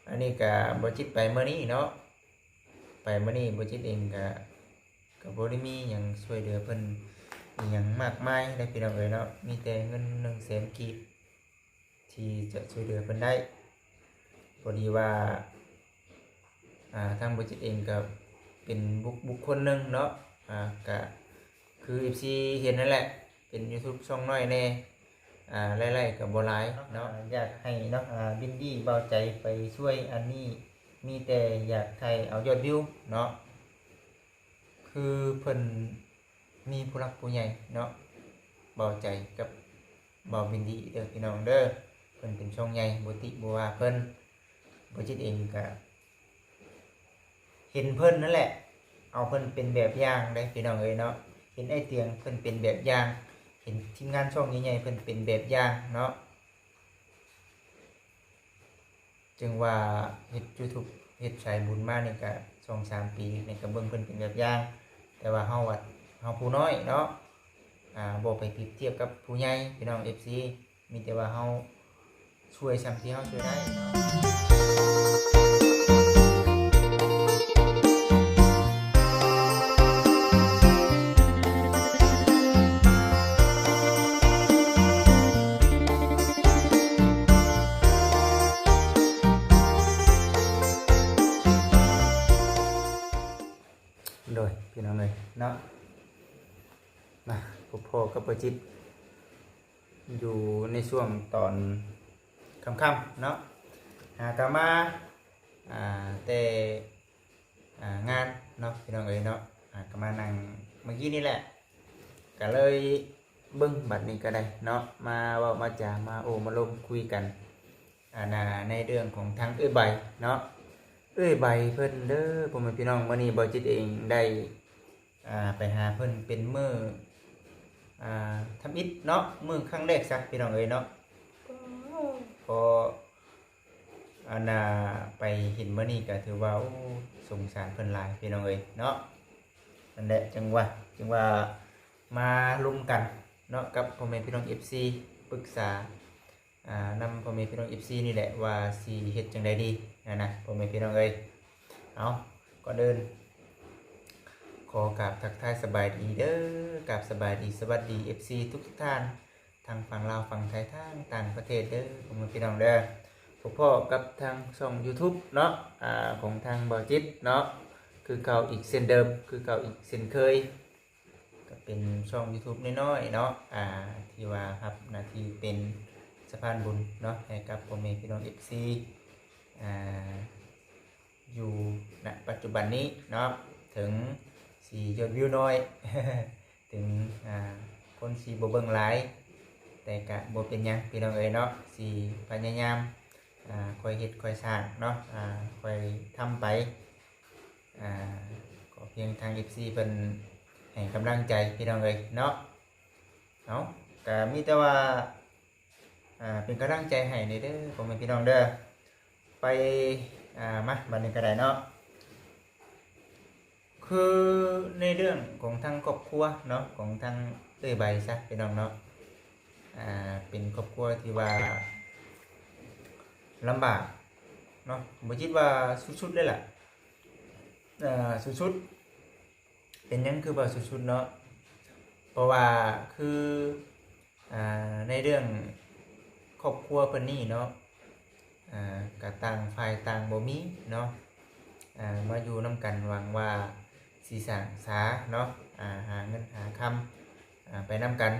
ອັນນີ້ກະບໍ່ຈິດໄປມື້ນີ້ເນາະ ໄປມື້ນີ້ບໍ່ຈິດເອງກະ ກະບໍ່ໄດ້ມີຫຍັງຊ່ວຍເຫຼືອເພິ່ນອີ່ຫຍັງມາກມາຍເດ້ພີ່ນ້ອງເອີຍເນາະ ມີແຕ່ເງິນໜຶ່ງແສນກີບ ທີ່ຈະຊ່ວຍເຫຼືອເພິ່ນໄດ້. ພໍດີວ່າ ອ່າ ທາງບໍ່ຈິດເອງກະເປັນບຸກ ບຸກຄົນໜຶ່ງເນາະ ອ່າ ກະຄືເອັຟຊີເຫັນນັ້ນແຫຼະ ເປັນຢູທູບຊ່ອງນ້ອຍແດ່ ອ່າ ລາຍໄດ້ກະບໍ່ຫຼາຍເນາະ ຢາກໃຫ້ເນາະ ອ່າ ບິນດີ້ເບົາໃຈໄປຊ່ວຍອັນນີ້ ມີແຕ່ຢາກຖ່າຍເອົາຍອດວິວເນາະ ຄືເພິ່ນ ມີຜູ້ຫຼັກຜູ້ໃຫຍ່ເນາະ ເບົາໃຈກັບເບົາບິນດີ້ເດີພີ່ນ້ອງເດີ ເພິ່ນເປັນຊ່ອງໃຫຍ່ ບໍ່ຕິບໍ່ວ່າເພິ່ນ ບໍ່ຈິດເອງກະເຫັນເພິ່ນນັ້ນແຫຼະ ເອົາເພິ່ນເປັນແບບຢ່າງເດ້ພີ່ນ້ອງເອີຍເນາະ ເຫັນອ້າຍຕຽງເພິ່ນເປັນແບບຢ່າງ ເຫັນທີມງານຊ່ອງໃຫຍ່ໆເພິ່ນເປັນແບບຢ່າງເນາະ. ຈຶ່ງວ່າເຮັດຢູທູບ ເຮັດສາຍບຸນມານີ້ກະສອງສາມປີນີ້ກະເບິ່ງເພິ່ນເປັນແບບຢ່າງ ແຕ່ວ່າເຮົາວ່າເຮົາຜູ້ນ້ອຍເນາະ ອ່າ ບໍ່ໄປປຽບທຽບກັບຜູ້ໃຫຍ່ພີ່ນ້ອງເອັຟຊີ ມີແຕ່ວ່າເຮົາຊ່ວຍສ່ຳທີ່ເຮົາຊ່ວຍໄດ້ເນາະ. ໂດຍ ພີ່ນ້ອງເອີຍເນາະ ມາພົບພໍ້ກັບບໍ່ຈິດ ຢູ່ໃນຊ່ວງຕອນຄ່ຳໆເນາະ ຫາກະມາ ອ່າ ແຕ່ ອ່າ ງານເນາະ ພີ່ນ້ອງເອີຍເນາະ ຫາກະມານັ່ງເມື່ອກີ້ນີ້ແຫຼະ ກະເລີຍເບິ່ງບັດນີ້ກະໄດ້ເນາະ ມາເວົ້າມາຈາ ມາໂອ້ມາລົມຄຸຍກັນ ອັນນ່າ ໃນເລື່ອງຂອງທາງເອື້ອຍໃບເນາະ ເອື້ອຍໃບເພິ່ນເດີ ພໍ່ແມ່ພີ່ນ້ອງ ມື້ນີ້ບໍ່ຈິດເອງໄດ້ ອ່າ ໄປຫາເພິ່ນເປັນມື້ ອ່າ ທຳອິດເນາະ ມື້ຄັ້ງແລກຊະ ພີ່ນ້ອງເອີຍເນາະ ພໍ ອັນນ່າ ໄປເຫັນມື້ນີ້ກະຖືວ່າ ໂອ້ ສົງສານເພິ່ນຫຼາຍ ພີ່ນ້ອງເອີຍເນາະ ນັ້ນແຫຼະ ຈຶ່ງວ່າ ຈຶ່ງວ່າມາລົມກັນເນາະ ກັບພໍ່ແມ່ພີ່ນ້ອງເອັຟຊີ ປຶກສາ ອ່າ ນຳພໍ່ແມ່ພີ່ນ້ອງເອັຟຊີນີ້ແຫຼະ ວ່າຊິເຮັດຈັ່ງໃດດີຫັ້ນນະ ພໍ່ແມ່ພີ່ນ້ອງເອີຍ. ເອົາ ກ່ອນອື່ນ ຂໍກາບທັກທາຍສະບາຍດີເດີ ກາບສະບາຍດີ ສະຫວັດດີ ເອັຟຊີ ທຸກໆທ່ານ ທັງຝັ່ງລາວ ຝັ່ງໄທ ທັງຕ່າງປະເທດເດີ ພໍ່ແມ່ພີ່ນ້ອງເດີ. ພົບພໍ້ກັບທາງຊ່ອງຢູທູບເນາະ ອ່າ ຂອງທາງບໍ່ຈິດເນາະ ຄືເກົ່າອີກເຊັ່ນເດີມ ຄືເກົ່າອີກເຊັ່ນເຄີຍ. ກະເປັນຊ່ອງຢູທູບນ້ອຍໆເນາະ ອ່າ ທີ່ວ່າຮັບໜ້າທີ່ເປັນສະພານບຸນເນາະ ໃຫ້ກັບພໍ່ແມ່ພີ່ນ້ອງເອັຟຊີ ອ່າ ຢູ່ ນະ ປັດຈຸບັນນີ້ເນາະ ເຖິງຊິຍອດວິວນ້ອຍ ເຖິງ ອ່າ ຄົນຊິບໍ່ເບິ່ງຫຼາຍ ແຕ່ກະບໍ່ເປັນຫຍັງ ພີ່ນ້ອງເອີຍເນາະ ຊິພະຍາຍາມ ອ່າ ຄ່ອຍເຮັດຄ່ອຍສ້າງເນາະ ອ່າ ຄ່ອຍທຳໄປ ອ່າ ຂໍພຽງທາງເອັຟຊີເພິ່ນໃຫ້ກຳລັງໃຈ ພີ່ນ້ອງເອີຍເນາະ. ເອົາ ກະມີແຕ່ວ່າ ອ່າ ເປັນກຳລັງໃຈໃຫ້ແດ່ເດີ ພໍ່ແມ່ພີ່ນ້ອງເດີ. ໄປ ອ່າ ມາ ບັດນີ້ກະໄດ້ເນາະ ຄືໃນເລື່ອງຂອງທາງຄອບຄົວເນາະ ຂອງທາງເອື້ອຍໃບຊະ ພີ່ນ້ອງເນາະ ອ່າ ເປັນຄອບຄົວທີ່ວ່າລຳບາກເນາະ ບໍ່ຈິດວ່າສຸດໆເລີຍລະ ເອີ ສຸດໆ. ເປັນຫຍັງຄືວ່າສຸດໆເນາະ ເພາະວ່າຄື ອ່າ ໃນເລື່ອງຄອບຄົວເພິ່ນນີ້ເນາະ ອ່າ ກະຕ່າງຝ່າຍຕ່າງບໍ່ມີເນາະ ອ່າ ມາຢູ່ນຳກັນຫວັງວ່າຊິສ້າງສາເນາະ ອ່າ ຫາເງິນຫາຄຳ ອ່າ ໄປນຳກັນ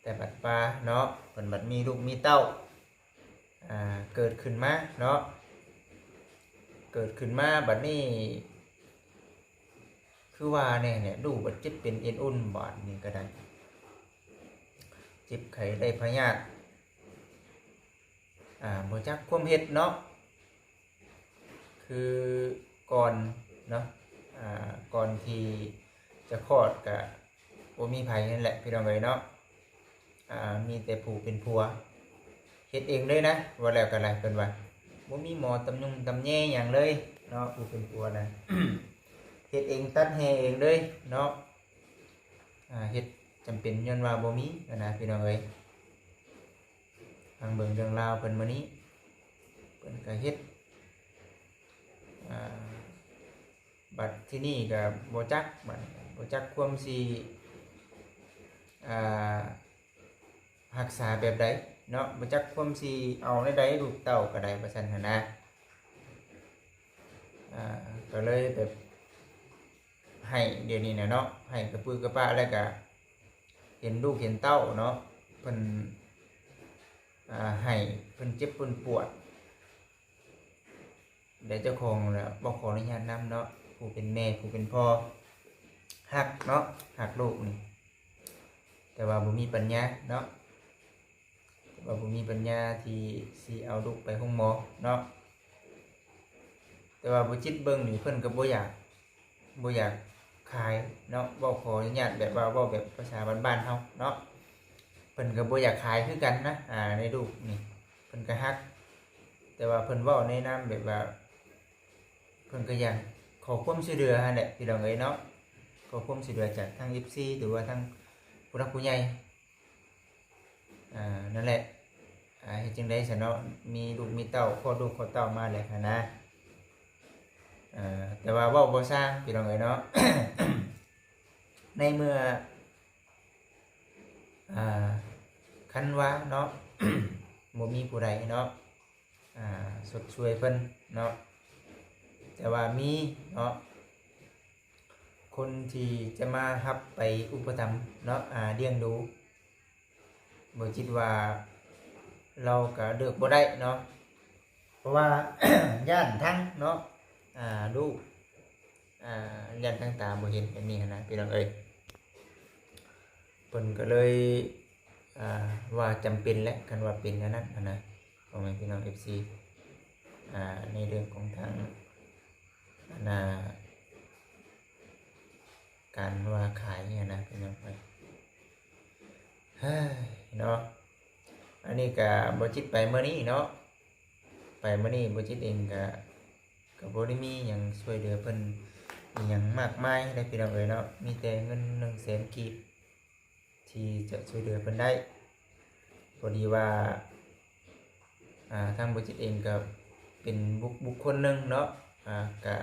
ແຕ່ບັດວ່າເນາະ ເພິ່ນບັດມີລູກມີເຕົ້າ ອ່າ ເກີດຂຶ້ນມາເນາະ ເກີດຂຶ້ນມາບັດນີ້ ຄືວ່າແນ່ແຫຼະ ລູກບັດເຈັບເປັນເອັນອຸ່ນ ບາດນີ້ກະໄດ້ ເຈັບໄຂ້ໄດ້ພະຍາດ ອ່າ ບໍ່ຈັກຄວາມເຮັດເນາະ ຄືກ່ອນເນາະ ອ່າ ກ່ອນທີ່ຈະຄອດກະ ບໍ່ມີໃຜຫັ້ນແຫຼະ ພີ່ນ້ອງເອີຍເນາະ ອ່າ ມີແຕ່ຜູ້ເປັນຜົວເຮັດເອງເລີຍນະ ເວົ້າແລ້ວກະໄດ້ ເພິ່ນວ່າ ບໍ່ມີໝໍຕຳຍຸງຕຳແຍຫຍັງເລີຍເນາະ ຜູ້ເປັນຜົວນະ ເຮັດເອງ ຕັດແຮ່ເອງເລີຍເນາະ ອ່າ ເຮັດຈຳເປັນຍ້ອນວ່າບໍ່ມີຫັ້ນນະ ພີ່ນ້ອງເອີຍ. ຟັງເບິ່ງເລື່ອງລາວເພິ່ນມື້ນີ້ ເພິ່ນກະເຮັດ ບັດທີນີ້ກໍບໍ່ຈັກ ບັດບໍ່ຈັກຄວາມຊິ ອ່າ ຮັກສາແບບໃດເນາະ ບໍ່ຈັກຄວາມຊິເອົາແນວໃດລູກເຕົ້າກໍໄດ້ ວ່າຊັ້ນຫັ້ນນະ. ອ່າ ກໍເລີຍແບບໄຫ້ດຽວນີ້ນະເນາະ ໄຫ້ກະປືກະປະ ແລ້ວກະເຫັນລູກເຫັນເຕົ້າເນາະ ເພິ່ນ ອ່າ ໄຫ້ ເພິ່ນເຈັບເພິ່ນປວດ ແລະເຈົ້າຂອງລະບໍ່ຂໍອະນຸຍາດນຳເນາະ. ຜູ້ເປັນແມ່ຜູ້ເປັນພໍ່ຮັກເນາະ ຮັກລູກນີ້ ແຕ່ວ່າບໍ່ມີປັນຍາເນາະ ແຕ່ວ່າບໍ່ມີປັນຍາທີ່ຊິເອົາລູກໄປໂຮງໝໍເນາະ. ແຕ່ວ່າບໍ່ຈິດເບິ່ງນີ້ ເພິ່ນກໍບໍ່ຢາກ ບໍ່ຢາກຂາຍເນາະ ເວົ້າຂໍອະນຸຍາດແບບວ່າ ເວົ້າແບບພາສາບ້ານໆເຮົາເນາະ ເພິ່ນກໍບໍ່ຢາກຂາຍຄືກັນນະ ອ່າ ໃນລູກນີ້ ເພິ່ນກໍຮັກ ແຕ່ວ່າເພິ່ນເວົ້າໃນນາມແບບວ່າ ເພິ່ນກໍຢາກຂໍຄວາມຊ່ວຍເຫຼືອຫັ້ນແຫຼະ ພີ່ນ້ອງເອີຍເນາະ ຂໍຄວາມຊ່ວຍເຫຼືອຈາກທາງເອັຟຊີ ຫຼືວ່າທາງຜູ້ຫຼັກຜູ້ໃຫຍ່ ອ່າ ນັ້ນແຫຼະ ອ່າ ເຮັດຈັ່ງໃດຊະເນາະ ມີລູກມີເຕົ້າ ຄອດລູກຄອດເຕົ້າມາແລ້ວຫັ້ນນະ. ເອີ ແຕ່ວ່າເວົ້າບໍ່ຊ່າງ ພີ່ນ້ອງເອີຍເນາະ ໃນເມື່ອ ອ່າ ຄັນວ່າເນາະ ບໍ່ມີຜູ້ໃດເນາະ ອ່າ ຊົດຊ່ວຍເພິ່ນເນາະ ແຕ່ວ່າມີເນາະ ຄົນທີ່ຈະມາຮັບໄປອຸປະຖຳເນາະ ອ່າ ລ້ຽງດູ ບໍ່ຈິດວ່າລາວກໍເລືອກບໍ່ໄດ້ເນາະ ເພາະວ່າ ຢ້ານທັງເນາະ ອ່າ ລູກ ອ່າ ຢ້ານທັງຕາບໍ່ເຫັນແບບນີ້ຫັ້ນນະ ພີ່ນ້ອງເອີຍ. ເພິ່ນກໍເລີຍ ອ່າ ວ່າຈຳເປັນແຫຼະ ຄັນວ່າເປັນແນວນັ້ນຫັ້ນນະ ພໍ່ແມ່ພີ່ນ້ອງເອັຟຊີ ອ່າ ໃນເລື່ອງຂອງທາງ ອັນນ່າ ການວ່າຂາຍນີ້ນະ ພີ່ນ້ອງເອີຍ ເຮີ້ຍເນາະ. ອັນນີ້ກະບໍ່ຈິດໄປມື້ນີ້ເນາະ ໄປມື້ນີ້ບໍ່ຈິດເອງກະ ກໍບໍ່ໄດ້ມີຫຍັງຊ່ວຍເຫຼືອເພິ່ນອີ່ຫຍັງມາກມາຍເດ້ ພີ່ນ້ອງເອີຍເນາະ ມີແຕ່ເງິນໜຶ່ງແສນກີບ ທີ່ຈະຊ່ວຍເຫຼືອເພິ່ນໄດ້. ພໍດີວ່າ ອ່າ ທາງບໍ່ຈິດເອງກໍເປັນບຸກ ບຸກຄົນໜຶ່ງເນາະ ອ່າ ກະ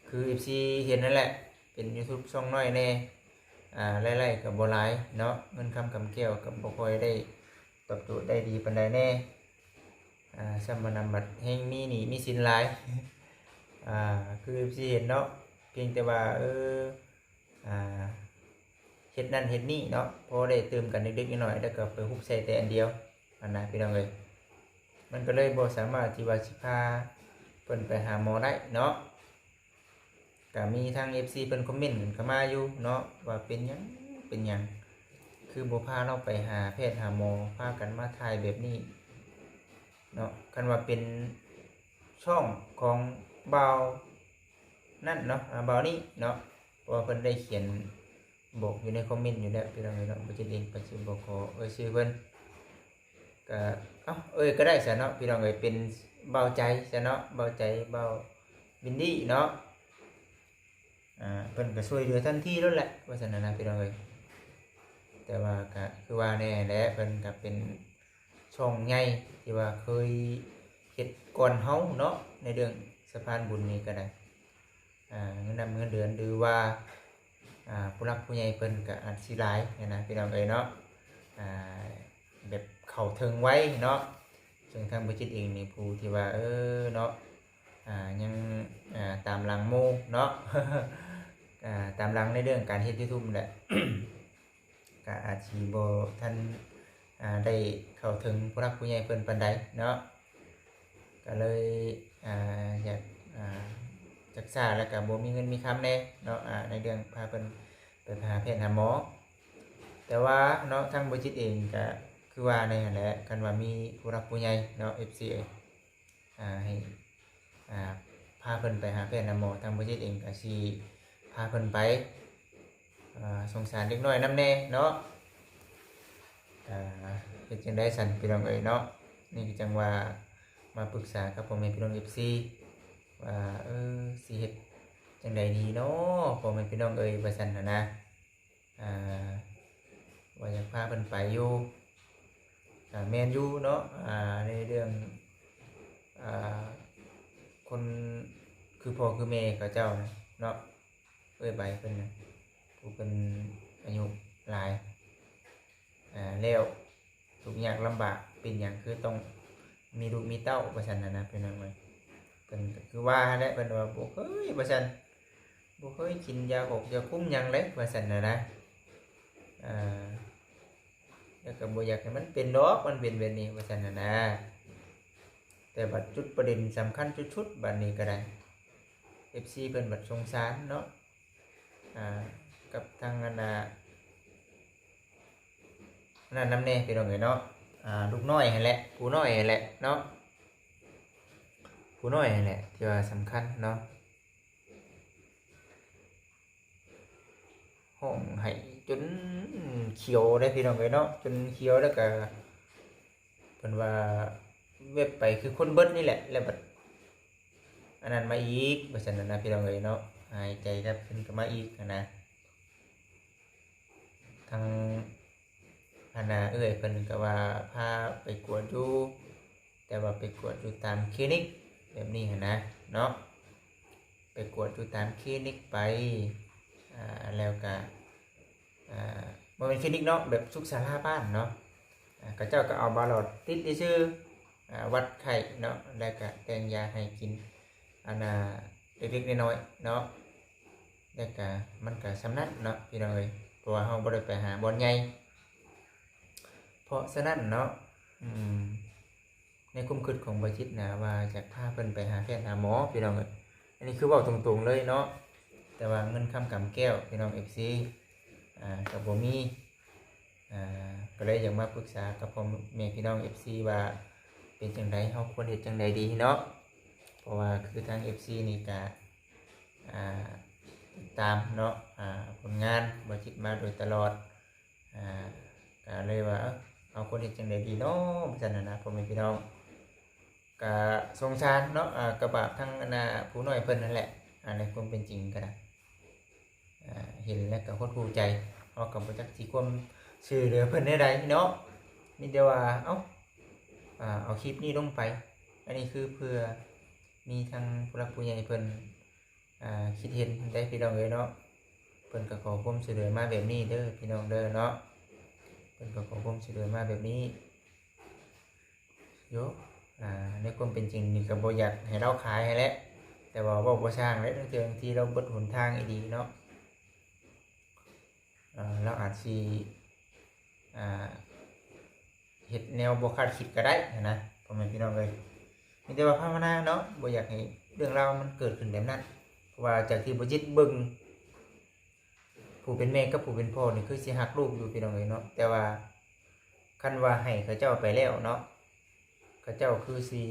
ຄືເອັຟຊີເຫັນນັ້ນແຫຼະ ເປັນຢູທູບຊ່ອງນ້ອຍແດ່ ອ່າ ລາຍໄດ້ກໍບໍ່ຫຼາຍເນາະ ເງິນຄຳກຳແກ້ວກໍບໍ່ຄ່ອຍໄດ້ຕອບໂຈດໄດ້ດີປານໃດແດ່ ອ່າ ຊ່ຳມານຳບັດແຮ່ງມີໜີ້ມີສິນຫຼາຍ ອ່າ ຄືເອັຟຊີເຫັນເນາະ ພຽງແຕ່ວ່າ ເອີ ອ່າ ເຮັດນັ້ນເຮັດນີ້ເນາະ ພໍໄດ້ຕື່ມກັນເລັກໆນ້ອຍໆ ແລ້ວກໍໄປຮຸບໃສ່ແຕ່ອັນດຽວຫັ້ນນະ ພີ່ນ້ອງເອີຍ. ມັນກໍເລີຍບໍ່ສາມາດທີ່ວ່າຊິພາເພິ່ນໄປຫາໝໍໄດ້ເນາະ. ກໍມີທາງເອັຟຊີເພິ່ນຄອມເມັນກັນເຂົ້າມາຢູ່ເນາະ ວ່າເປັນຫຍັງ ເປັນຫຍັງ ຄືບໍ່ພາລາວໄປຫາແພດຫາໝໍ ພາກັນມາຖ່າຍແບບນີ້ເນາະ. ຄັນວ່າເປັນຊ່ອງຂອງບ່າວນັ້ນເນາະ ອ່າ ບ່າວນີ້ເນາະ ເພາະວ່າເພິ່ນໄດ້ຂຽນບອກຢູ່ໃນຄອມເມັນຢູ່ແລ້ວ ພີ່ນ້ອງເອີຍເນາະ ບໍ່ຈິດເອງກໍຊິບໍ່ຂໍເອີ່ຍຊື່ເພິ່ນ ກໍ ເອົ້າ ເອີ່ຍກໍໄດ້ຊະເນາະ ພີ່ນ້ອງເອີຍ ເປັນບ່າວໃຈຊະເນາະ ບ່າວໃຈ ບ່າວວິນດີເນາະ ອ່າ ເພິ່ນກໍຊ່ວຍເຫຼືອທັນທີໂລດແຫຼະ ວ່າຊັ້ນນະ ພີ່ນ້ອງເອີຍ. ແຕ່ວ່າກໍຄືວ່າແນ່ແຫຼະ ເພິ່ນກໍເປັນຊ່ອງໃຫຍ່ທີ່ວ່າເຄີຍເຮັດກ່ອນເຮົາເນາະ ໃນເລື່ອງສະພານບຸນນີ້ກໍໄດ້ ອ່າ ເງິນນຳເງິນເດືອນ ຫຼືວ່າ ອ່າ ຜູ້ຫຼັກຜູ້ໃຫຍ່ເພິ່ນກໍອາດຊິຫຼາຍຫັ້ນນະ ພີ່ນ້ອງເອີຍເນາະ ອ່າ ແບບເຂົ້າເຖິງໄວເນາະ. ເຊິ່ງທາງບໍ່ຈິດເອງນີ້ ຜູ້ທີ່ວ່າ ເອີ ເນາະ ອ່າ ຍັງ ອ່າ ຕາມຫຼັງໝູ່ເນາະ ອ່າ ຕາມຫຼັງໃນເລື່ອງການເຮັດຢູທູບແຫຼະ ກໍອາດຊິບໍ່ທັນ ອ່າ ໄດ້ເຂົ້າເຖິງຜູ້ຫຼັກຜູ້ໃຫຍ່ເພິ່ນປານໃດເນາະ ກໍເລີຍ ອ່າ ຢາກ ອ່າ ຈັກຊ້າ ແລ້ວກໍບໍ່ມີເງິນມີຄຳແດ່ເນາະ ອ່າ ໃນເລື່ອງພາເພິ່ນໄປຫາແພດຫາໝໍ. ແຕ່ວ່າເນາະ ທາງບໍ່ຈິດເອງກໍຄືວ່າແນ່ຫັ້ນແຫຼະ ຄັນວ່າມີຜູ້ຫຼັກຜູ້ໃຫຍ່ເນາະ ເອັຟຊີ ອ່າ ໃຫ້ ອ່າ ພາເພິ່ນໄປຫາແພດຫາໝໍ ທາງບໍ່ຈິດເອງກໍຊິພາເພິ່ນໄປ ອ່າ ສົງສານເດັກນ້ອຍນຳແດ່ເນາະ. ອ່າ ເຮັດຈັ່ງໃດຊັ້ນ ພີ່ນ້ອງເອີຍເນາະ ນີ້ກໍຈັ່ງວ່າມາປຶກສາກັບພໍ່ແມ່ພີ່ນ້ອງເອັຟຊີ ວ່າ ເອີ ຊິເຮັດຈັ່ງໃດດີເນາະ ພໍ່ແມ່ພີ່ນ້ອງເອີຍ ວ່າຊັ້ນຫັ້ນນະ. ອ່າ ວ່າຢາກພາເພິ່ນໄປຢູ່ ກໍແມ່ນຢູ່ເນາະ ອ່າ ໃນເລື່ອງ ອ່າ ຄົນຄືພໍ່ຄືແມ່ເຂົາເຈົ້ານະ ເນາະ ເອື້ອຍໃບເພິ່ນນະ ຜູ້ເພິ່ນອາຍຸຫຼາຍ ອ່າ ແລ້ວທຸກຍາກລຳບາກ ເປັນຫຍັງຄືຕ້ອງມີລູກມີເຕົ້າ ວ່າຊັ້ນນະ ພີ່ນ້ອງເອີຍ. ເພິ່ນກໍຄືວ່າຫັ້ນແຫຼະ ເພິ່ນວ່າບໍ່ເຄີຍ ວ່າຊັ້ນ ບໍ່ເຄີຍກິນຢາຂອກຢາຄຸມຫຍັງເລີຍ ວ່າຊັ້ນນະ ອ່າ ແລ້ວກໍບໍ່ຢາກໃຫ້ມັນເປັນດອກ ມັນເປັນແບບນີ້ ວ່າຊັ້ນນະ. ແຕ່ບັດຈຸດປະເດັນສຳຄັນສຸດໆ ບັດນີ້ກໍໄດ້ ເອັຟຊີ ເພິ່ນບັດສົງສານເນາະ ອ່າ ກັບທາງອັນນ່າ ອັນນັ້ນນຳແດ່ ພີ່ນ້ອງເອີຍເນາະ ອ່າ ລູກນ້ອຍຫັ້ນແຫຼະ ຜູ້ນ້ອຍຫັ້ນແຫຼະເນາະ ຜູ້ນ້ອຍຫັ້ນແຫຼະທີ່ວ່າສຳຄັນເນາະ. ຮ້ອງໄຫ້ຈົນຂຽວເດ້ ພີ່ນ້ອງເອີຍເນາະ ຈົນຂຽວ ແລ້ວກະເພິ່ນວ່າແວບໄປຄືຄົນເບິດນີ້ແຫຼະ ແລ້ວບັດອັນນັ້ນມາອີກ ວ່າຊັ້ນນະ ພີ່ນ້ອງເອີຍເນາະ ຫາຍໃຈກັບເພິ່ນກໍມາອີກຫັ້ນນະ. ທາງອັນນ່າເອື້ອຍເພິ່ນກໍວ່າພາໄປກວດຢູ່ ແຕ່ວ່າໄປກວດຢູ່ຕາມຄລີນິກແບບນີ້ຫັ້ນນະເນາະ ໄປກວດຢູ່ຕາມຄລີນິກໄປ ອ່າ ແລ້ວກະ ອ່າ ບໍ່ແມ່ນຄລີນິກເນາະ ແບບສຸກສາລາບ້ານເນາະ ອ່າ ເຂົາເຈົ້າກໍເອົາບາຫຼອດຕິດຊື່ໆ ອ່າ ວັດໄຂ້ເນາະ ແລ້ວກະແຕ່ງຢາໃຫ້ກິນ ອັນນ່າ ເລັກໆນ້ອຍໆເນາະ ແລ້ວກະມັນກະສ່ຳນັ້ນເນາະ ພີ່ນ້ອງເອີຍ ເພາະວ່າເຮົາບໍ່ໄດ້ໄປຫາບ່ອນໃຫຍ່. ເພາະສະນັ້ນເນາະ ອືມ ໃນຄວາມຄິດຂອງບ່າວຈິດນະ ວ່າຢາກພາເພິ່ນໄປຫາແພດຫາໝໍ ພີ່ນ້ອງເອີຍ ອັນນີ້ຄືເວົ້າຕົງໆເລີຍເນາະ ແຕ່ວ່າເງິນຄຳກຳແກ້ວ ພີ່ນ້ອງເອັຟຊີ ອ່າ ກໍບໍ່ມີ ອ່າ ກໍເລີຍຢາກມາປຶກສາກັບພໍ່ແມ່ພີ່ນ້ອງເອັຟຊີວ່າ ເປັນຈັ່ງໃດ ເຮົາຄວນເຮັດຈັ່ງໃດດີເນາະ ເພາະວ່າຄືທາງເອັຟຊີນີ້ກະ ອ່າ ຕິດຕາມເນາະ ອ່າ ຜົນງານບ່າວຈິດມາໂດຍຕະຫຼອດ ອ່າ ກໍເລີຍວ່າ ເອີ ເຮົາຄວນເຮັດຈັ່ງໃດດີເນາະ ວ່າຊັ້ນນະ ພໍ່ແມ່ພີ່ນ້ອງ ກະສົງສານເນາະ ອ່າ ກະບາບທາງອັນນ່າຜູ້ນ້ອຍເພິ່ນຫັ້ນແຫຼະ ອ່າ ໃນຄວາມເປັນຈິງກໍໄດ້ ອ່າ ເຫັນແລ້ວກໍຫົດຫູ່ໃຈ ເຮົາກໍບໍ່ຈັກຊິຄວາມຊ່ວຍເຫຼືອເພິ່ນແນວໃດເນາະ ມີແຕ່ວ່າ ເອົ້າ ອ່າ ເອົາຄລິບນີ້ລົງໄປ ອັນນີ້ຄືເພື່ອມີທາງຜູ້ຫຼັກຜູ້ໃຫຍ່ເພິ່ນ ອ່າ ຄິດເຫັນໄດ້ ພີ່ນ້ອງເອີຍເນາະ ເພິ່ນກໍຂໍຄວາມຊ່ວຍເຫຼືອມາແບບນີ້ເດີ ພີ່ນ້ອງເດີເນາະ ເພິ່ນກໍຂໍຄວາມຊ່ວຍເຫຼືອມາແບບນີ້ ໂຍ ອ່າ ໃນຄວາມເປັນຈິງນີ້ກໍບໍ່ຢາກໃຫ້ລາວຂາຍຫັ້ນແຫຼະ ແຕ່ວ່າເວົ້າບໍ່ຊ່າງແຫຼະ ບາງເທື່ອບາງທີລາວເບິດຫົນທາງອີ່ຫຼີເນາະ ເອີ ລາວອາດຊິ ອ່າ ເຮັດແນວບໍ່ຄາດຄິດກໍໄດ້ຫັ້ນນະ ພໍ່ແມ່ພີ່ນ້ອງເອີຍ ມີແຕ່ວ່າພາວະນາເນາະ ບໍ່ຢາກໃຫ້ເລື່ອງລາວມັນເກີດຂຶ້ນແບບນັ້ນ ເພາະວ່າຈາກທີ່ບ່າວຈິດເບິ່ງ ຜູ້ເປັນແມ່ກັບຜູ້ເປັນພໍ່ນີ້ຄືຊິຮັກລູກຢູ່ ພີ່ນ້ອງເອີຍເນາະ ແຕ່ວ່າຄັນວ່າໃຫ້ເຂົາເຈົ້າໄປແລ້ວເນາະ ເຂົາເຈົ້າຄືຊິ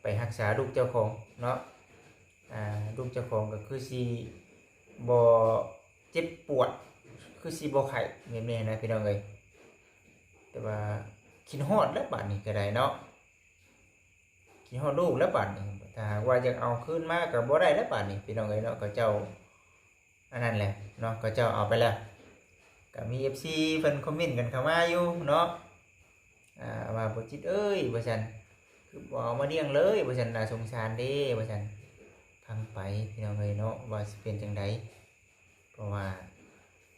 ໄປຮັກສາລູກເຈົ້າຂອງເນາະ ອ່າ ລູກເຈົ້າຂອງກໍຄືຊິບໍ່ເຈັບປວດ ຄືຊິບໍ່ໄຂ້ແບບນີ້ນະ ພີ່ນ້ອງເອີຍ ແຕ່ວ່າຄິດຮອດແລ້ວບາດນີ້ກໍໄດ້ເນາະ ຄິດຮອດລູກແລ້ວບາດນີ້ ຖ້າຫາກວ່າຢາກເອົາຄືນມາກໍບໍ່ໄດ້ແລ້ວບາດນີ້ ພີ່ນ້ອງເອີຍເນາະ ເຂົາເຈົ້າ ອັນນັ້ນແຫຼະເນາະ ເຂົາເຈົ້າເອົາໄປແລ້ວ ກໍມີເອັຟຊີເພິ່ນຄອມເມັນກັນເຂົ້າມາຢູ່ເນາະ ອ່າ ວ່າ ບໍ່ຈິດເອີຍ ວ່າຊັ້ນ ຄືບໍ່ເອົາມາລ້ຽງເລີຍ ວ່າຊັ້ນ ໜ້າສົງສານເດ້ ວ່າຊັ້ນ ຟັງໄປ ພີ່ນ້ອງເອີຍເນາະ ວ່າຊິເປັນຈັ່ງໃດ ເພາະວ່າ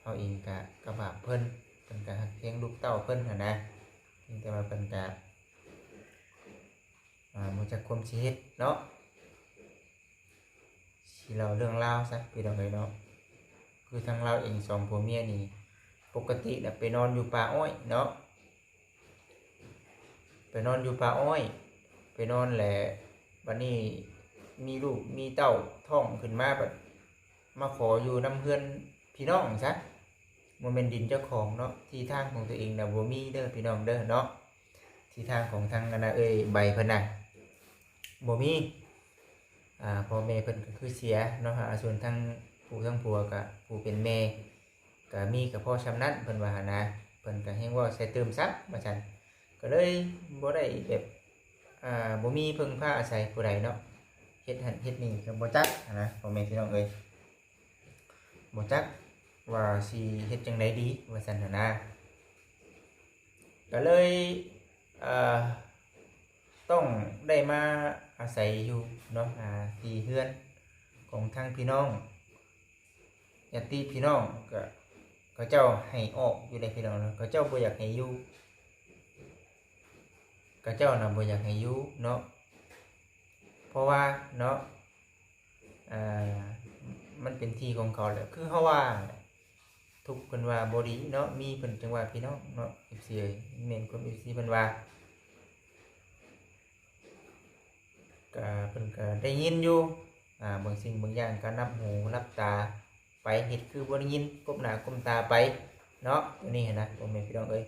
ເຮົາເອງກະ ກະບາບເພິ່ນ ເພິ່ນກະຮັກພຽງລູກເຕົ້າເພິ່ນຫັ້ນນະ ພຽງແຕ່ວ່າເພິ່ນກະ ອ່າ ບໍ່ຈັກຄວາມຊິເຮັດເນາະ ຊິເລົ່າເລື່ອງລາວຊະ ພີ່ນ້ອງເອີຍເນາະ ຄືທາງລາວເອງສອງຜົວເມຍນີ້ ປົກກະຕິນະໄປນອນຢູ່ປ່າອ້ອຍເນາະ ໄປນອນຢູ່ປ່າອ້ອຍ ໄປນອນແຫຼະ ບັດນີ້ມີລູກມີເຕົ້າທ້ອງຂຶ້ນມາ ບັດມາຂໍຢູ່ນຳເຮືອນພີ່ນ້ອງຊະ ບໍ່ແມ່ນດິນເຈົ້າຂອງເນາະ ທີ່ທາງຂອງຕົວເອງນະບໍ່ມີເດີ ພີ່ນ້ອງເດີເນາະ ທີ່ທາງຂອງທາງອັນນ່າເອື້ອຍໃບເພິ່ນນະບໍ່ມີ ອ່າ ພໍ່ແມ່ເພິ່ນກໍຄືເສຍເນາະ ອ່າ ສ່ວນທາງຜູ້ທາງຜົວກໍ ຜູ້ເປັນແມ່ກໍມີກໍພໍຊ່ຳນັ້ນ ເພິ່ນວ່າຫັ້ນນະ ເພິ່ນກໍແຮ່ງເວົ້າໃສ່ຕື່ມຊ້ຳວ່າຊັ້ນ ກໍເລີຍບໍ່ໄດ້ແບບ ອ່າ ບໍ່ມີເພິ່ງພາອາໄສຜູ້ໃດເນາະ ເຮັດຫັ້ນເຮັດນີ້ກໍບໍ່ຈັກຫັ້ນນະ ພໍ່ແມ່ພີ່ນ້ອງເອີຍ ບໍ່ຈັກວ່າຊິເຮັດຈັ່ງໃດດີ ວ່າຊັ້ນຫັ້ນນະ ກໍເລີຍ ເອີ ຕ້ອງໄດ້ມາອາໄສຢູ່ເນາະ ອ່າ ທີ່ເຮືອນຂອງທາງພີ່ນ້ອງ ຍາດຕິພີ່ນ້ອງກະ ເຂົາເຈົ້າໃຫ້ອອກຢູ່ໃດ໋ພີ່ນ້ອງເນາະ ເຂົາເຈົ້າບໍ່ຢາກໃຫ້ຢູ່ ເຂົາເຈົ້ານະບໍ່ຢາກໃຫ້ຢູ່ເນາະ ເພາະວ່າເນາະ ອ່າ ມັນເປັນທີ່ຂອງເຂົາແຫຼະ ຄືເຮົາວ່າແຫຼະ ທຸກເພິ່ນວ່າບໍ່ດີເນາະ ມີເພິ່ນຈັ່ງວ່າພີ່ນ້ອງເນາະ ເອັຟຊີເອີຍ ແມ່ນຄວາມເອັຟຊີເພິ່ນວ່າ ກະເພິ່ນກະໄດ້ຍິນຢູ່ ອ່າ ບາງສິ່ງບາງຢ່າງກະນັບຫູນັບຕາໄປ ເຮັດຄືບໍ່ໄດ້ຍິນ ກົ້ມໜ້າກົ້ມຕາໄປເນາະ ໂຕນີ້ຫັ້ນນະ ພໍ່ແມ່ພີ່ນ້ອງເອີຍ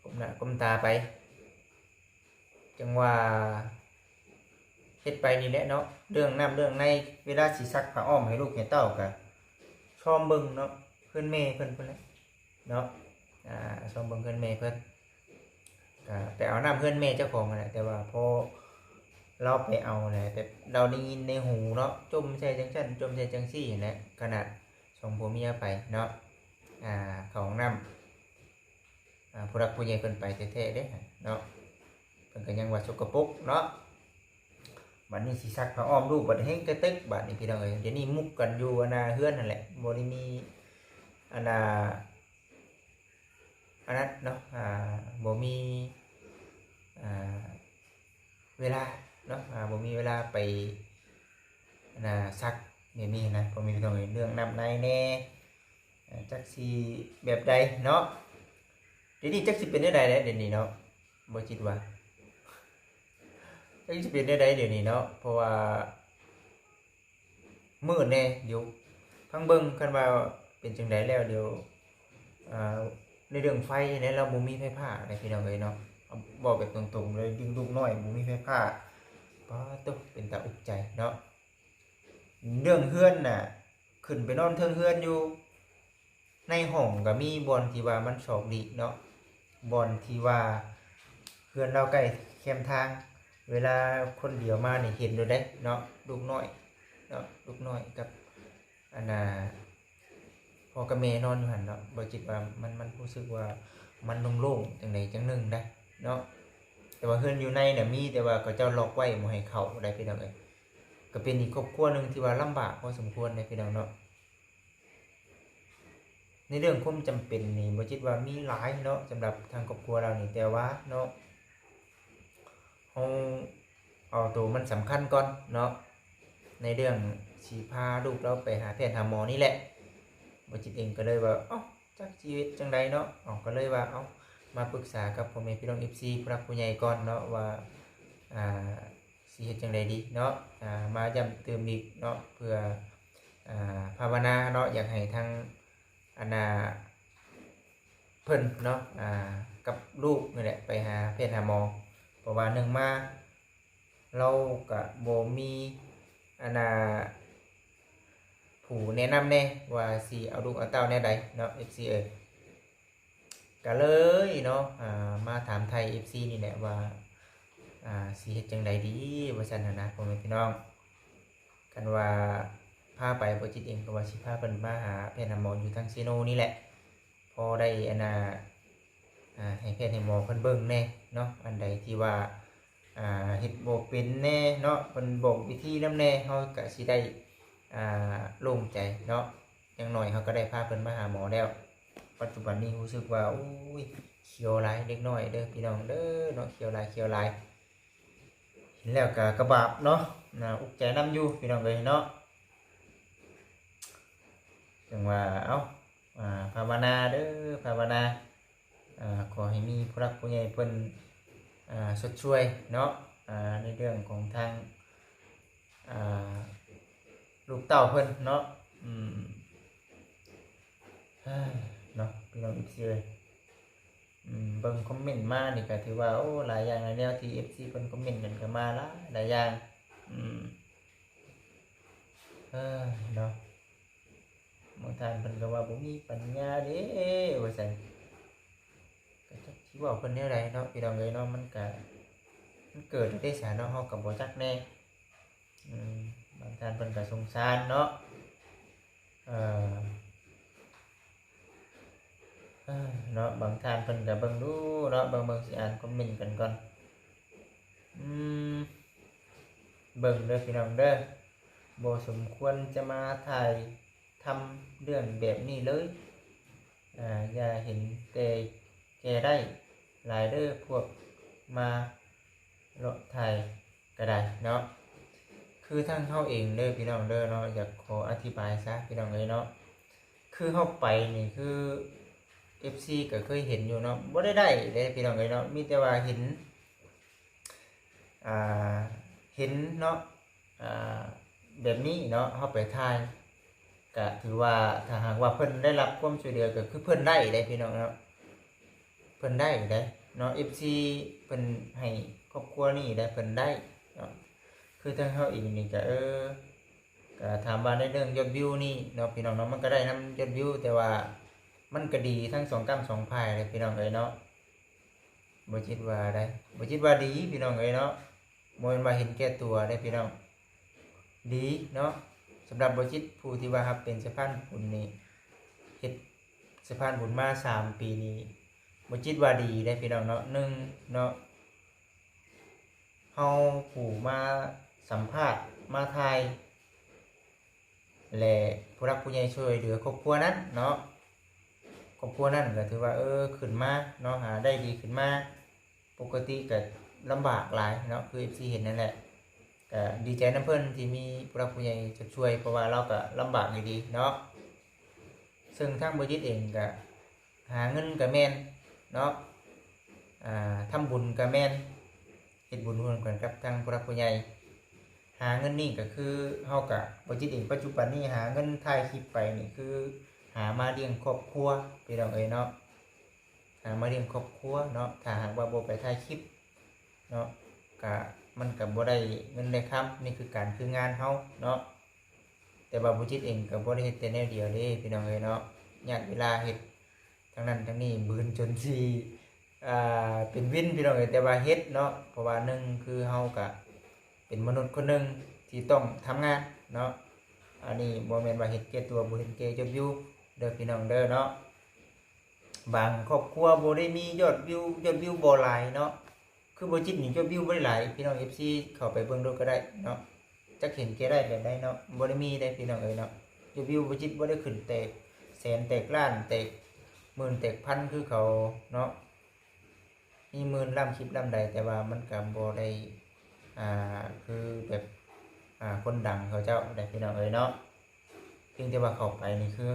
ກົ້ມໜ້າກົ້ມຕາໄປ ຈັ່ງວ່າເຮັດໄປນີ້ແຫຼະເນາະ ເລື່ອງນ້ຳເລື່ອງໃນ ເວລາຊິຊັກຜ້າອ້ອມໃຫ້ລູກໃຫ້ເຕົ້າກະຊອມເບິ່ງເນາະ ເຮືອນແມ່ເພິ່ນພຸ້ນແຫຼະເນາະ ອ່າ ຊອມເບິ່ງເຮືອນແມ່ເພິ່ນ ກະໄປເອົານ້ຳເຮືອນແມ່ເຈົ້າຂອງຫັ້ນແຫຼະ ແຕ່ວ່າພໍລາວໄປເອົາແຫຼະ ແບບລາວໄດ້ຍິນໃນຫູເນາະ ຈົ່ມໃສ່ຈັ່ງຊັ້ນ ຈົ່ມໃສ່ຈັ່ງຊີ້ຫັ້ນແຫຼະ ຂະໜາດສອງຜົວເມຍໄປເນາະ ອ່າ ເຂົ້າຫ້ອງນ້ຳ ອ່າ ຜູ້ຫຼັກຜູ້ໃຫຍ່ເພິ່ນໄປແທ້ໆເດ້ເນາະ ເພິ່ນກໍຍັງວ່າສົກກະປົກເນາະ ບັດນີ້ຊິຊັກຜ້າອ້ອມລູກ ບັດແຮງກະຕຶກ ບັດນີ້ພີ່ນ້ອງເອີຍ ດຽວນີ້ມຸກກັນຢູ່ອັນນ່າເຮືອນຫັ້ນແຫຼະ ບໍ່ໄດ້ມີອັນນ່າ ອັນນັ້ນເນາະ ອ່າ ບໍ່ມີ ອ່າ ເວລາເນາະ ອ່າ ບໍ່ມີເວລາໄປ ອັນນ່າ ຊັກແບບນີ້ນະ ພໍ່ແມ່ພີ່ນ້ອງເອີຍ ເລື່ອງນ້ຳໃນແດ່ ເອີ ຈັກຊິແບບໃດເນາະ ດຽວນີ້ຈັກຊິເປັນແນວໃດແຫຼະ ດຽວນີ້ເນາະ ບໍ່ຄິດວ່າ ຈັກຊິເປັນແນວໃດດຽວນີ້ເນາະ ເພາະວ່າມືດແດ່ ດຽວຟັງເບິ່ງ ຄັນວ່າເປັນຈັ່ງໃດແລ້ວ ດຽວ ອ່າ ໃນເລື່ອງໄຟແດ່ ລາວບໍ່ມີໄຟຟ້າເດ້ພີ່ນ້ອງເອີຍເນາະ ເວົ້າແບບຕົງໆເລີຍ ດຶງລູກນ້ອຍບໍ່ມີໄຟຟ້າ ປາໂຕ ເປັນຕາອຸກໃຈເນາະ ເລື່ອງເຮືອນນະ ຂຶ້ນໄປນອນເທິງເຮືອນຢູ່ ໃນຫ້ອງກໍມີບ່ອນທີ່ວ່າມັນຊອກຫຼີກເນາະ ບ່ອນທີ່ວ່າເຮືອນລາວໃກ້ແຄມທາງ ເວລາຄົນດຽວມານີ້ເຫັນໂລດເດ້ເນາະ ລູກນ້ອຍເນາະ ລູກນ້ອຍກັບ ອັນນ່າ ພໍ່ກັບແມ່ນອນຢູ່ຫັ້ນເນາະ ບໍ່ຄິດວ່າມັນ ມັນຮູ້ສຶກວ່າມັນໂລ່ງໆ ຈັ່ງໃດຈັ່ງໜຶ່ງໄດ໋ເນາະ ແຕ່ວ່າເຮືອນຢູ່ໃນນະມີ ແຕ່ວ່າເຂົາເຈົ້າລັອກໄວ້ບໍ່ໃຫ້ເຂົ້າໄດ໋ພີ່ນ້ອງເອີຍ ກໍເປັນອີກຄອບຄົວໜຶ່ງທີ່ວ່າລຳບາກພໍສົມຄວນເດ້ພີ່ນ້ອງເນາະ ໃນເລື່ອງຄວາມຈຳເປັນນີ້ ບໍ່ຄິດວ່າມີຫຼາຍເນາະ ສຳລັບທາງຄອບຄົວລາວນີ້ ແຕ່ວ່າເນາະ ເຮົາເອົາໂຕມັນສຳຄັນກ່ອນເນາະ ໃນເລື່ອງຊິພາລູກລາວໄປຫາແພດຫາໝໍນີ້ແຫຼະ ບໍ່ຈິດເອງກໍເລີຍວ່າ ເອົ້າ ຈັກຊິເຮັດຈັ່ງໃດເນາະ ເອົາ ກໍເລີຍວ່າ ເອົາ ມາປຶກສາກັບພໍ່ແມ່ພີ່ນ້ອງເອັຟຊີ ຜູ້ຫຼັກຜູ້ໃຫຍ່ກ່ອນເນາະ ວ່າ ອ່າ ຊິເຮັດຈັ່ງໃດດີເນາະ ອ່າ ມາຢ້ຳເຕີມອີກເນາະ ເພື່ອ ອ່າ ພາວະນາເນາະ ຢາກໃຫ້ທາງ ອັນນ່າ ເພິ່ນເນາະ ອ່າ ກັບລູກນີ້ແຫຼະ ໄປຫາແພດຫາໝໍ ເພາະວ່າໜຶ່ງມາ ລາວກະບໍ່ມີ ອັນນ່າ ຜູ້ແນະນຳແດ່ ວ່າຊິເອົາລູກເອົາເຕົ້າແນວໃດເນາະ ເອັຟຊີເອີຍ ກະເລີຍເນາະ ອ່າ ມາຖາມໄຖ່ເອັຟຊີນີ້ແຫຼະວ່າ ອ່າ ຊິເຮັດຈັ່ງໃດດີ ວ່າຊັ້ນຫັ້ນນະ ພໍ່ແມ່ພີ່ນ້ອງ ຄັນວ່າພາໄປ ບໍ່ຈິດເອງກໍວ່າຊິພາເພິ່ນມາຫາແພດຫາໝໍຢູ່ທາງເຊໂນນີ້ແຫຼະ ພໍໄດ້ ອັນນ່າ ອ່າ ໃຫ້ແພດໃຫ້ໝໍເພິ່ນເບິ່ງແດ່ເນາະ ອັນໃດທີ່ວ່າ ອ່າ ເຮັດບໍ່ເປັນແດ່ເນາະ ເພິ່ນບອກວິທີນຳແດ່ ເຮົາກະຊິໄດ້ ອ່າ ໂລ່ງໃຈເນາະ ຢ່າງໜ້ອຍເຮົາກໍໄດ້ພາເພິ່ນມາຫາໝໍແລ້ວ ປັດຈຸບັນນີ້ຮູ້ສຶກວ່າ ໂອ້ຍ ຂຽວຫຼາຍເດັກນ້ອຍເດີພີ່ນ້ອງເດີເນາະ ຂຽວຫຼາຍ ຂຽວຫຼາຍ ເຫັນແລ້ວກະ ກະບາບເນາະ ໜ້າອຸກໃຈນຳຢູ່ພີ່ນ້ອງເອີຍເນາະ ຈັ່ງວ່າ ເອົ້າ ອ່າ ພາວະນາເດີ ພາວະນາ ອ່າ ຂໍໃຫ້ມີຜູ້ຫຼັກຜູ້ໃຫຍ່ເພິ່ນ ອ່າ ຊົດຊ່ວຍເນາະ ອ່າ ໃນເລື່ອງຂອງທາງ ອ່າ ລູກເຕົ້າເພິ່ນເນາະ ອືມ ເນາະ ພີ່ນ້ອງເອັຟຊີເອີຍ ອືມ ເບິ່ງຄອມເມັນມານີ້ກໍຖືວ່າ ໂອ້ ຫຼາຍຢ່າງຫຼາຍແນວທີ່ເອັຟຊີເພິ່ນຄອມເມັນກັນກໍມາຫຼາຍ ຫຼາຍຢ່າງ ອືມ ເອີ ເນາະ ບາງທ່ານເພິ່ນກໍວ່າບໍ່ມີປັນຍາເດ້ ວ່າຊັ້ນ ກໍຈັກຊິເວົ້າເພິ່ນແນວໃດເນາະ ພີ່ນ້ອງເອີຍເນາະ ມັນກະ ມັນເກີດແລ້ວເດ້ຊະເນາະ ເຮົາກໍບໍ່ຈັກແນ່ ອືມ ບາງທ່ານເພິ່ນກໍສົງສານເນາະ ເອີ ເອີ ເນາະ ບາງທ່ານເພິ່ນກໍເບິ່ງດູເນາະ ເບິ່ງ ເບິ່ງ ຊິອ່ານຄອມເມັນກັນກ່ອນ ອືມ ເບິ່ງເດີພີ່ນ້ອງເດີ ບໍ່ສົມຄວນຈະມາຖ່າຍ ທຳເລື່ອງແບບນີ້ເລີຍ. ອາ ຢ່າເຫັນແຕ່ແກ່ໄດ້ຫຼາຍເດີ້ ພວກມາເລາະຖ່າຍກະໄດ້ເນາະ. ຄືທາງເຮົາເອງເດີ້ ພີ່ນ້ອງເດີ້ເນາະ, ຢາກຂໍອະທິບາຍຊະ ພີ່ນ້ອງເອີຍເນາະ. ຄືເຮົາໄປນີ້ ຄືເອັຟຊີກໍເຄີຍເຫັນຢູ່ເນາະ, ບໍ່ໄດ້ໄດ້ເດ້ ພີ່ນ້ອງເອີຍເນາະ, ມີແຕ່ວ່າເຫັນ ອ່າ ເຫັນເນາະ ອ່າ ແບບນີ້ເນາະ, ເຮົາໄປຖ່າຍ ກະຖືວ່າ ຖ້າຫາກວ່າເພິ່ນໄດ້ຮັບຄວາມຊ່ວຍເຫຼືອ ກໍຄືເພິ່ນໄດ້ເດ້ ພີ່ນ້ອງເນາະ, ເພິ່ນໄດ້ເດ້ເນາະ. ເອັຟຊີເພິ່ນໃຫ້ຄອບຄົວນີ້ໄດ້ ເພິ່ນໄດ້ເນາະ. ຄືທາງເຮົາເອງນີ້ກະ ເອີ ກະຖາມວ່າໃນເລື່ອງຍອດວິວນີ້ເນາະ ພີ່ນ້ອງເນາະ, ມັນກະໄດ້ນຳຍອດວິວ ແຕ່ວ່າມັນກະດີທັງສອງກ້ຳສອງພາຍເດ້ ພີ່ນ້ອງເອີຍເນາະ. ບໍ່ຈິດວ່າໃດ ບໍ່ຈິດວ່າດີ ພີ່ນ້ອງເອີຍເນາະ, ບໍ່ແມ່ນວ່າເຫັນແກ່ຕົວເດ້ ພີ່ນ້ອງ, ດີເນາະ. ສຳລັບບໍ່ຈິດ ຜູ້ທີ່ວ່າຮັບເປັນສະພານບຸນນີ້ ເຮັດສະພານບຸນມາສາມປີນີ້ ບໍ່ຈິດວ່າດີເດ້ ພີ່ນ້ອງເນາະ. ໜຶ່ງເນາະ ເຮົາຜູ້ມາສຳພາດ ມາຖ່າຍ ແລະ ຜູ້ຫຼັກຜູ້ໃຫຍ່ຊ່ວຍເຫຼືອຄອບຄົວນັ້ນເນາະ, ຄອບຄົວນັ້ນກໍຖືວ່າ ເອີ ຂຶ້ນມາເນາະ, ຫາໄດ້ດີຂຶ້ນມາ. ປົກກະຕິກໍລຳບາກຫຼາຍເນາະ ຄືເອັຟຊີເຫັນນັ້ນແຫຼະ, ກໍດີໃຈນຳເພິ່ນທີ່ມີຜູ້ຫຼັກຜູ້ໃຫຍ່ຊົດຊ່ວຍ ເພາະວ່າລາວກໍລຳບາກອີ່ຫຼີເນາະ. ເຊິ່ງທາງບໍ່ຈິດເອງກໍ ຫາເງິນກະແມ່ນເນາະ, ອ່າ ທຳບຸນກະແມ່ນ, ເຮັດບຸນຮ່ວມກັນກັບທາງຜູ້ຫຼັກຜູ້ໃຫຍ່. ຫາເງິນນີ້ກະຄືເຮົາກະ ບໍ່ຈິດເອງປັດຈຸບັນນີ້ຫາເງິນຖ່າຍຄລິບໄປນີ້ ຄືຫາມາລ້ຽງຄອບຄົວ ພີ່ນ້ອງເອີຍເນາະ, ຫາມາລ້ຽງຄອບຄົວເນາະ. ຖ້າຫາກວ່າບໍ່ໄປຖ່າຍຄລິບເນາະ ກະ ມັນກະບໍ່ໄດ້ເງິນໄດ້ຄຳ, ນີ້ຄືການຄືງານເຮົາເນາະ. ແຕ່ວ່າບໍ່ຈິດເອງກໍບໍ່ໄດ້ເຮັດແຕ່ແນວດຽວເດ້ ພີ່ນ້ອງເອີຍເນາະ, ຍາດເວລາເຮັດທັງນັ້ນທັງນີ້ ບືນຈົນຊິ ອ່າ ເປັນວິນ ພີ່ນ້ອງເອີຍ, ແຕ່ວ່າເຮັດເນາະ. ເພາະວ່າໜຶ່ງ ຄືເຮົາກະເປັນມະນຸດຄົນໜຶ່ງທີ່ຕ້ອງທຳງານເນາະ, ອັນນີ້ບໍ່ແມ່ນວ່າເຮັດແກ່ຕົວ ບໍ່ເຫັນແກ່ຍອດວິວເດີ ພີ່ນ້ອງເດີເນາະ. ບາງຄອບຄົວບໍ່ໄດ້ມີຍອດວິວ ຍອດວິວບໍ່ຫຼາຍເນາະ, ຄືບໍ່ຈິດນີ້ຍອດວິວບໍ່ໄດ້ຫຼາຍ ພີ່ນ້ອງເອັຟຊີ ເຂົ້າໄປເບິ່ງໂລດກໍໄດ້ເນາະ, ຈັກເຫັນແກ່ໄດ້ແບບໃດເນາະ, ບໍ່ໄດ້ມີໄດ໋ ພີ່ນ້ອງເອີຍເນາະ. ຍອດວິວບໍ່ຈິດບໍ່ໄດ້ຂຶ້ນແຕກແສນແຕກລ້ານ ແຕກໝື່ນແຕກພັນຄືເຂົາເນາະ, ມີໝື່ນລ້ານຄລິບລ້ານໃດ ແຕ່ວ່າມັນກໍບໍ່ໄດ້ ອ່າ ຄືແບບ ອ່າ ຄົນດັງເຂົາເຈົ້າໄດ໋ ພີ່ນ້ອງເອີຍເນາະ. ພຽງແຕ່ວ່າເຂົ້າໄປນີ້ ຄື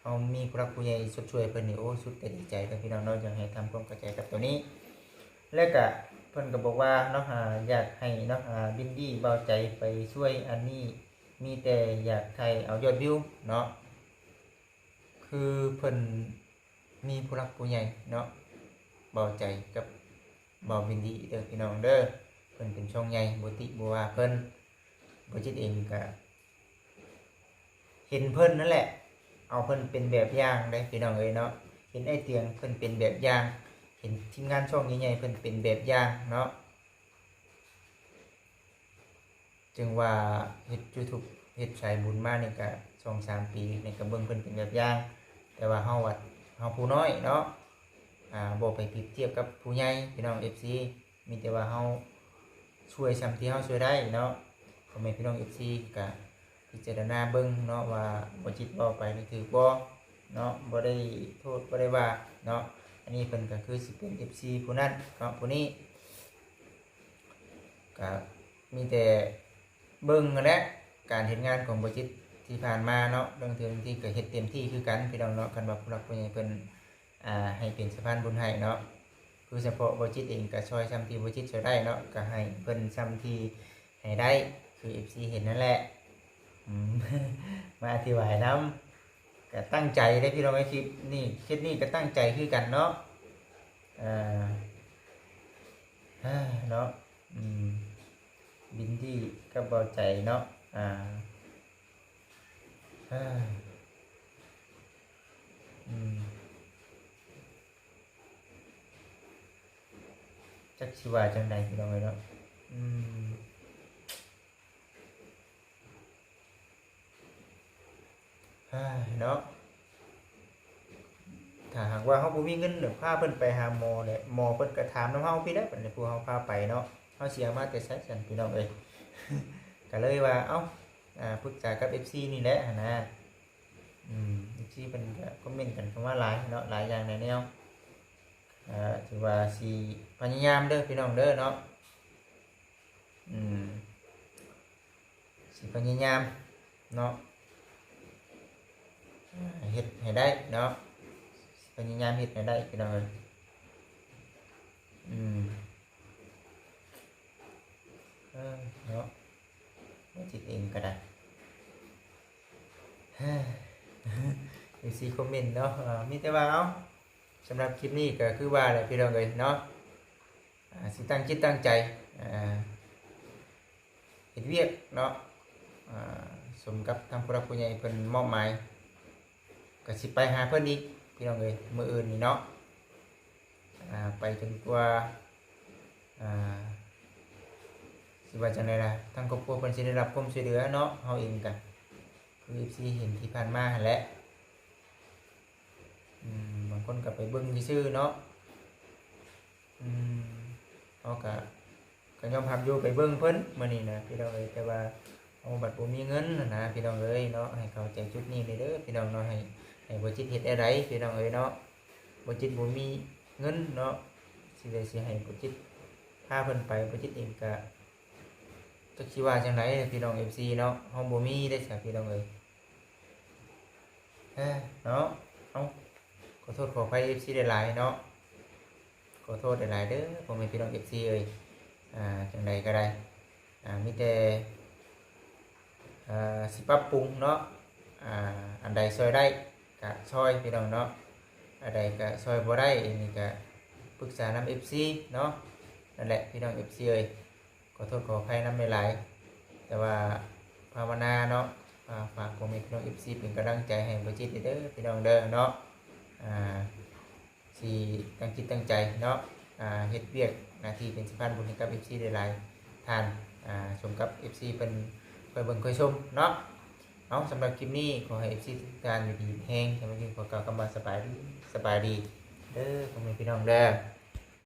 ເຮົາມີຜູ້ຫຼັກຜູ້ໃຫຍ່ຊົດຊ່ວຍເພິ່ນນີ້ ໂອ້ ສຸດແຕ່ດີໃຈເດີ ພີ່ນ້ອງເນາະ. ຢາກໃຫ້ທຳຄວາມເຂົ້າໃຈກັບໂຕນີ້. ແລະກະເພິ່ນກໍບອກວ່າເນາະ ອ່າ ຢາກໃຫ້ເນາະ ອ່າ ບິນດີ ເບົາໃຈໄປຊ່ວຍອັນນີ້ ມີແຕ່ຢາກຖ່າຍເອົາຍອດວິວເນາະ, ຄືເພິ່ນມີຜູ້ຫຼັກຜູ້ໃຫຍ່ເນາະ ເບົາໃຈກັບ ເບົາບິນດີເດີ ພີ່ນ້ອງເດີ. ເພິ່ນເປັນຊ່ອງໃຫຍ່ ບໍ່ຕິບໍ່ວ່າເພິ່ນ, ບໍ່ຈິດເອງກະ ເຫັນເພິ່ນນັ້ນແຫຼະ ເອົາເພິ່ນເປັນແບບຢ່າງເດ້ ພີ່ນ້ອງເອີຍເນາະ. ເຫັນອ້າຍຕຽງເພິ່ນເປັນແບບຢ່າງ, ເຫັນທີມງານຊ່ອງໃຫຍ່ໆເພິ່ນເປັນແບບຢ່າງເນາະ. ຈຶ່ງວ່າເຮັດຢູທູບ ເຮັດສາຍບຸນມານີ້ກະສອງສາມປີນີ້ກະເບິ່ງເພິ່ນເປັນແບບຢ່າງ, ແຕ່ວ່າເຮົາວ່າເຮົາຜູ້ນ້ອຍເນາະ ອ່າ ບໍ່ໄປປຽບທຽບກັບຜູ້ໃຫຍ່ ພີ່ນ້ອງເອັຟຊີ. ມີແຕ່ວ່າເຮົາຊ່ວຍຊ່ຳທີ່ເຮົາຊ່ວຍໄດ້ເນາະ. ພໍ່ແມ່ພີ່ນ້ອງເອັຟຊີກະພິຈາລະນາເບິ່ງເນາະ ວ່າບໍ່ຈິດເວົ້າໄປນີ້ຖືກບໍ່ເນາະ, ບໍ່ໄດ້ໂທດບໍ່ໄດ້ວ່າເນາະ. ອັນນີ້ເພິ່ນກະຄືຊິເປັນເອັຟຊີຜູ້ນັ້ນເນາະ ຜູ້ນີ້. ກະມີແຕ່ເບິ່ງຫັ້ນແຫຼະ ການເຮັດງານຂອງບໍ່ຈິດທີ່ຜ່ານມາເນາະ, ເລື່ອງເທື່ອທີ່ກະເຮັດເຕັມທີ່ຄືກັນ ພີ່ນ້ອງເນາະ. ຄັນວ່າຜູ້ຫຼັກຜູ້ໃຫຍ່ເພິ່ນ ອ່າ ໃຫ້ເປັນສະພານບຸນໃຫ້ເນາະ, ຄືສະເພາະບໍ່ຈິດເອງກະຊ່ອຍຊ່ຳທີ່ບໍ່ຈິດຊ່ອຍໄດ້ເນາະ, ກະໃຫ້ເພິ່ນຊ່ຳທີ່ໃຫ້ໄດ້ ຄືເອັຟຊີເຫັນນັ້ນແຫຼະ. ອືມ ມາອະທິບາຍນຳ ກະຕັ້ງໃຈເດ້ພີ່ນ້ອງເອີຍ, ຄລິບນີ້ ຄລິບນີ້ກະຕັ້ງໃຈຄືກັນເນາະ. ອ່າ ເນາະ ອືມ ບິນດີກັບເບົາໃຈເນາະ ອ່າ ອືມ ຈັກຊິວ່າຈັ່ງໃດພີ່ນ້ອງເອີຍເນາະ. ອືມ ເນາະ ຖ້າຫາກວ່າເຮົາບໍ່ມີເງິນ ດຽວພາເພິ່ນໄປຫາໝໍແຫຼະ, ໝໍເພິ່ນກໍຖາມນຳເຮົາພີ້ແຫຼະ, ບັດນີ້ຜູ້ເຮົາພາໄປເນາະ ເຮົາຊິເອົາມາແຕ່ໃສຊັ້ນ ພີ່ນ້ອງເອີຍ. ກໍເລີຍວ່າ ເອົ້າ ອ່າ ປຶກສາກັບເອັຟຊີນີ້ແຫຼະຫັ້ນນະ. ອືມ ເອັຟຊີເພິ່ນກໍຄອມເມັນກັນເຂົ້າມາຫຼາຍເນາະ ຫຼາຍຢ່າງຫຼາຍແນວ. ເອີ ຖືວ່າຊິພະຍາຍາມເດີພີ່ນ້ອງເດີເນາະ. ອືມ ຊິພະຍາຍາມເນາະ ເຮັດໃຫ້ໄດ້ເນາະ ຊິພະຍາຍາມເຮັດໃຫ້ໄດ້ພີ່ນ້ອງເອີຍ. ອືມ ເອີ ເນາະ ບໍ່ຈິດເອງກໍໄດ້ ເອັຟຊີຄອມເມັນເນາະ. ເອີ ມີແຕ່ວ່າ ເອົາ ສຳລັບຄລິບນີ້ກໍຄືວ່າແຫຼະພີ່ນ້ອງເອີຍເນາະ ອາ ຊິຕັ້ງຈິດຕັ້ງໃຈ ອາ ເຮັດວຽກເນາະ ອາ ສົມກັບທາງຜູ້ຫຼັກຜູ້ໃຫຍ່ເພິ່ນມອບໝາຍ ກໍຊິໄປຫາເພິ່ນອີກພີ່ນ້ອງເອີຍ ມື້ອື່ນນີ້ເນາະ. ອາ ໄປຈົນກວ່າ ອາ ຊິວ່າຈັ່ງໃດລະ ທາງຄອບຄົວເພິ່ນຊິໄດ້ຮັບຄວາມຊ່ວຍເຫຼືອເນາະ. ເຮົາເອງກະຄືເອັຟຊີເຫັນທີ່ຜ່ານມາຫັ້ນແຫຼະ ອືມ ບາງຄົນກໍໄປເບິ່ງຊື່ໆເນາະ. ອືມ ເຮົາກະ ກໍຍອມຮັບຢູ່ ໄປເບິ່ງເພິ່ນມື້ນີ້ນະພີ່ນ້ອງເອີຍ ແຕ່ວ່າເຮົາບັດບໍ່ມີເງິນຫັ້ນນະພີ່ນ້ອງເອີຍເນາະ. ໃຫ້ເຂົ້າໃຈຈຸດນີ້ແດ່ເດີພີ່ນ້ອງເນາະ ໃຫ້ ໃຫ້ບໍ່ຈິດເຮັດແນວໃດພີ່ນ້ອງເອີຍເນາະ. ບໍ່ຈິດບໍ່ມີເງິນເນາະ ຊິໄດ້ ຊິໃຫ້ບໍ່ຈິດພາເພິ່ນໄປ ບໍ່ຈິດເອງກະຈັກຊິວ່າຈັ່ງໃດພີ່ນ້ອງເອັຟຊີເນາະ ເຮົາບໍ່ມີເດ້ຊະພີ່ນ້ອງເອີຍ. ເອີ ເນາະ ເອົ້າ ຂໍໂທດຂໍອະໄພເອັຟຊີຫຼາຍໆເນາະ ຂໍໂທດຫຼາຍໆເດີພໍ່ແມ່ພີ່ນ້ອງເອັຟຊີເອີຍ. ອາ ຈັ່ງໃດກໍໄດ້ ອາ ມີແຕ່ ເອີ ຊິປັບປຸງເນາະ ອາ ອັນໃດຊ່ອຍໄດ້ກະຊ່ອຍພີ່ນ້ອງເນາະ ອັນໃດກະຊ່ອຍບໍ່ໄດ້ ອັນນີ້ກະປຶກສານຳເອັຟຊີເນາະ. ນັ້ນແຫຼະພີ່ນ້ອງເອັຟຊີເອີຍ ຂໍໂທດຂໍອະໄພນຳຫຼາຍໆ ແຕ່ວ່າພາວະນາເນາະ ອາ ຝາກພໍ່ແມ່ພີ່ນ້ອງເອັຟຊີເປັນກຳລັງໃຈໃຫ້ບໍ່ຈິດເດີພີ່ນ້ອງເດີເນາະ. ອາ ຊິຕັ້ງຈິດຕັ້ງໃຈເນາະ ອາ ເຮັດວຽກໜ້າທີ່ເປັນສະພານບຸນໃຫ້ກັບເອັຟຊີຫຼາຍໆທ່ານ ອາ ສົມກັບເອັຟຊີເພິ່ນຄອຍເບິ່ງຄອຍຊົມເນາະ. ເອົາ ສຳລັບຄລິບນີ້ ຂໍໃຫ້ເອັຟຊີທຸກທ່ານຢູ່ດີມີແຮງ ສຳລັບຄລິບນີ້ຂໍກ່າວຄຳວ່າສະບາຍດີ ສະບາຍດີເດີພໍ່ແມ່ພີ່ນ້ອງເດີ.